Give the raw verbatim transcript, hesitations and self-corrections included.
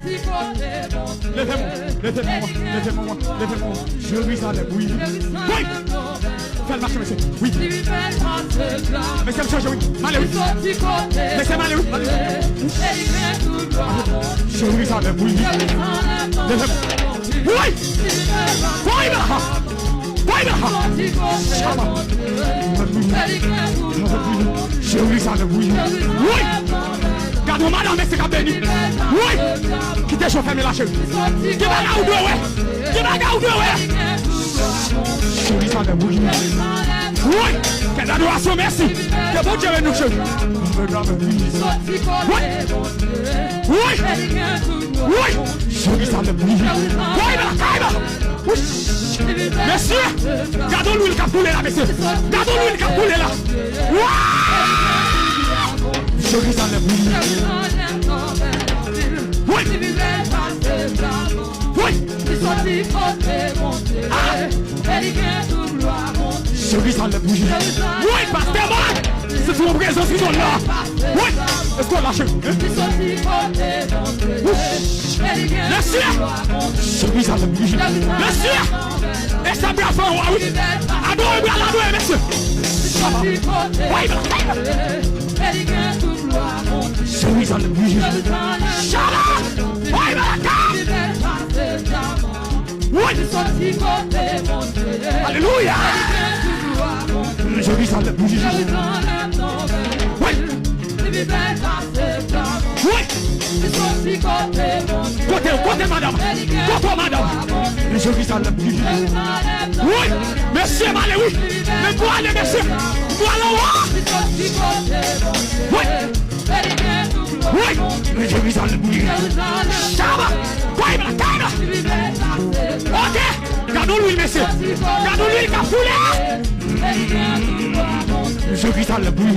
Leve men w, leve men w, leve men w, leve men w. Jerizalèm, wi. Wi! Fè l mache, mesye. Wi. Mesye, m chanje, wi. M ale, wi. Mesye, m ale, wi. M ale, wi. Jerizalèm, wi. Leve men w. Wi! Wi, la! Wi, la! Shama! Jerizalèm, wi. Wi! Gade yon madanm, mesye, k ap beni. Wi! Kite je w fèmen la, cheri. Gen bagay ou dwe wè. Gen bagay ou dwe wè. Jerizalèm, wi. Wi! Kèt adorasyon, mèsi. Ke Bondye beni w, cheri. Wi! Wi! Wi! Jerizalèm, wi. Wi, la, kay la. Wi! Mesye! Gade yon lwil k ap boule la, mesye. Gade yon lwil k ap boule la. Wa! Jerizalèm, wi. Wi! Wi! Ah! Jerizalèm, wi. Wi, pastè Marc! Se sou yon prezans ki zòn la. Wi! Èske w la, cheri? Wi! Mesye! Jerizalèm, wi. Mesye! E sa bra fè w, wi. Adore, bra adore, mesye. Wi, bra, wi, bra. Jerizalèm, wi. Shalom! Wi, bra. Wi! Alelouya! Jerizalèm, wi. Wi! Wi! Kote, kote madanm? Kote madanm? Jerizalèm, wi. Wi! Mesye, m ale, wi. Men pou ale, mesye. Pou ale, wi. Wi! Wi! Jerizalèm, wi. Shaba! Wi, bra, kay la. Ok! Gade yon lwil, mesye. Gade yon lwil k ap boule. Jerizalèm, wi.